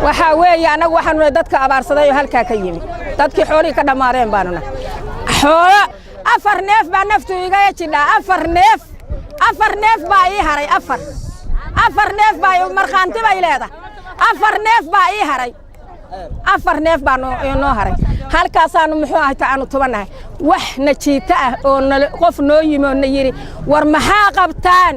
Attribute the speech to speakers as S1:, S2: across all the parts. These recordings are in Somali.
S1: Waxaa weeye, annagu waxaanu nahay dadka abaarsaday oo halkaa ka yimi. Dadkii xoolihii ka dhammaadeen baanu nahay. Xoolo afar neef baa naftu igaga jidhaa. Afar neef, afar neef baa ii haray. Afar neef baa, markhaanti bay leedahay. Afar neef baa ii haray, afar neef baa noo haray. Halkaasaanu, muxuu ahayta, aanu tubannahay. Wax na jiita ah oo qof noo yimi oo na yidhi, "War maxaa qabtaan?"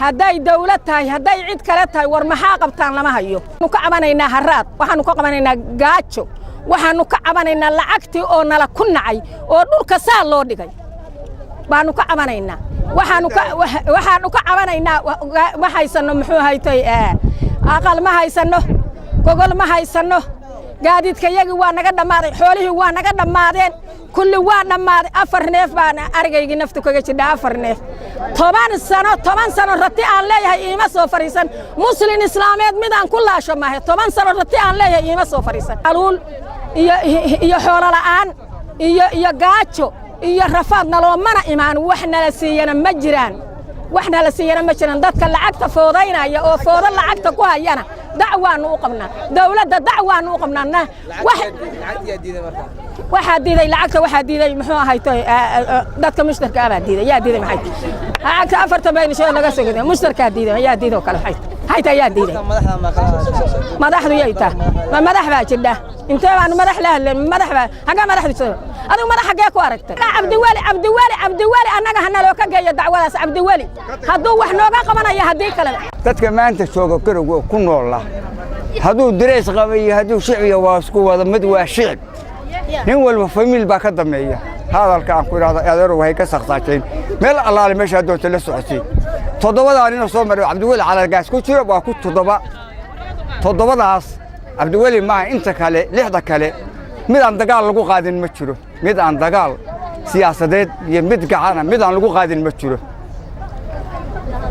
S1: Hadday dawlad tahay, hadday cid kale tahay, "War maxaa qabtaan?" lama hayo. Waxaanu ka cabanaynaa haraad, waxaanu ka qabanaynaa gaajo, waxaanu ka cabanaynaa lacagtii oo nala ku nacay oo dhulka saa loo dhigay baanu ka cabanaynaa. Waxaanu ka cabanaynaa, ma haysanno, muxuu haytay, aqal ma haysanno, gogol ma haysanno. Gaadiidkayagii waa naga dhammaaday, xoolihii waa naga dhammaadeen, kulli waa dhammaaday. Afar neef baan arigaygii naftu kaga jidhaa, afar neef. 10 sano, 10 sano rati aan leeyahay iima soo fadhiisan. Muslin islaameed midaan ku laasho maahe. 10 sano rati aan leeyahay iima soo fadhiisan. Aluul iyo xoolo la'aan iyo gaajo iyo rafaad naloomana imaan. Wax nala siiyana ma jiraan, wax nala siiyana ma jiraan. Dadka lacagta foodaynaya oo foodo lacagta ku hayana dacwaannu u qabnaa, dawladda dacwaannu u qabnaa. Waxaa diiday lacagta, waxaa diiday, muxuu ahaytoy, dadka mushtarka ah baa diiday. Yaa diiday? Maxay lacagta afartan bayna soo naga soo gaday? Mushtarkaa diiday. Yaa diiday oo kale? Maxay hayta? Yaa diiday? Madaxdu yay taa? Ma madax baa jidha? Intee baanu madax la hadleen? Madax baa xaggaa madaxdu jooga? Adigu madax xaggee ku aragtay? Cabdiweli, Cabdiweli, Cabdiweli, annaga hanaloo ka geeyo dacwadaas. Cabdiweli hadduu wax nooga qabanaya, haddii kalena
S2: Dadka maanta jooga Garowga ku noola, hadduu darees qaba iyo hadduu shicbiya, waa isku wada mid, waa shicib. Nin walba famiil baa ka dambeeya. Hadalka aan ku idhahdo, adeerow, waxay ka sakhsaajayn meel allaale meeshaa doonta la socotiin. Toddobadaa nina soo maray, Cabdiweli Calargaas ku jiro, waa ku toddoba. Toddobadaas Cabdiweli maaha, inta kale, lixda kale, mid aan dagaal lagu qaadin ma jiro. Mid aan dagaal siyaasadeed iyo mid gacana mid aan lagu qaadin ma jiro.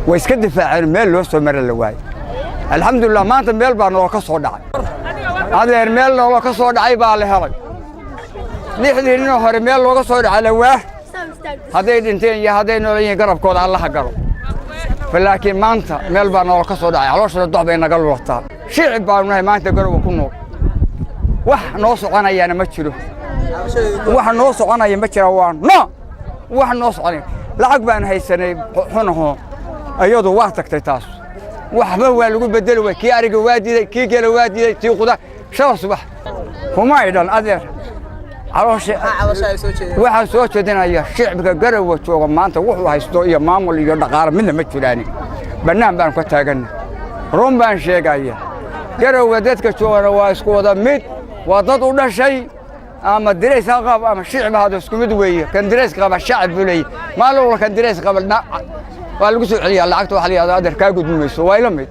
S2: Way iska difaaceen, meel loo soo mara la waayey. Alxamdulilah, maanta meel baa noola ka soo dhacay, adeer. Meel noola ka soo dhacay baa la helay. Lixdii ninoo hore meel looga soo dhacay la waa. Hadday dhinteen iyo hadday noola yihiin, garabkooda Allaha galo. Laakiin maanta meel baa noola ka soo dhacay. Calooshana dox bay naga lulataa. Shicib baanu nahay maanta Garowa ku nool. Wax noo soconayaana ma jiro, wax noo soconaya ma jira. Waa no wax noo soconaya. Lacag baan haysanay xunaho, iyadu waa tagtay taas. Waxba waa lagu bedeli way. Kii ariga waa diiday, kii gela waa diiday, tii quda shala subax kuma idhan, adeer. Caloosha waxaan soo jeedinaya, shicibka Garowa jooga maanta wuxuu haysto iyo maamul iyo dhaqaalo midna ma jiraani. Bannaan baan ka taaganna, run baan sheegaya. Garowa dadka joogana waa isku wada mid, waa dad u dhashay. Ama dirays ha qabo ama shicib hado, isku mid weeye. Kan dirays qaba shacab buu leeyahy. Maalin walba kan dirays qaba waa lagu soo celiyaa lacagta. Waxa la yidhahdaa, "Adeer, kaa gudbi mayso." Waa ila mid.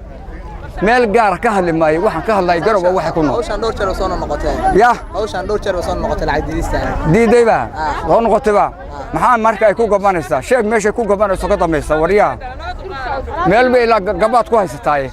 S2: Meel gaara ka hadli maayo. Waxaan ka hadlaya Garowa waxay ku nool.
S3: Hawshaan dhowr jeer soo noqotay.
S2: Ya.
S3: Hawshaan dhowr jeer soo noqotay, lacag diidista.
S2: Diiday baa soo noqotay ba. Maxaa marka ay ku gabanaysaa? Sheeg meeshay ku gabanayso ka dambaysa. Waryaha, meel bay ilaa gabaad ku haysataaye.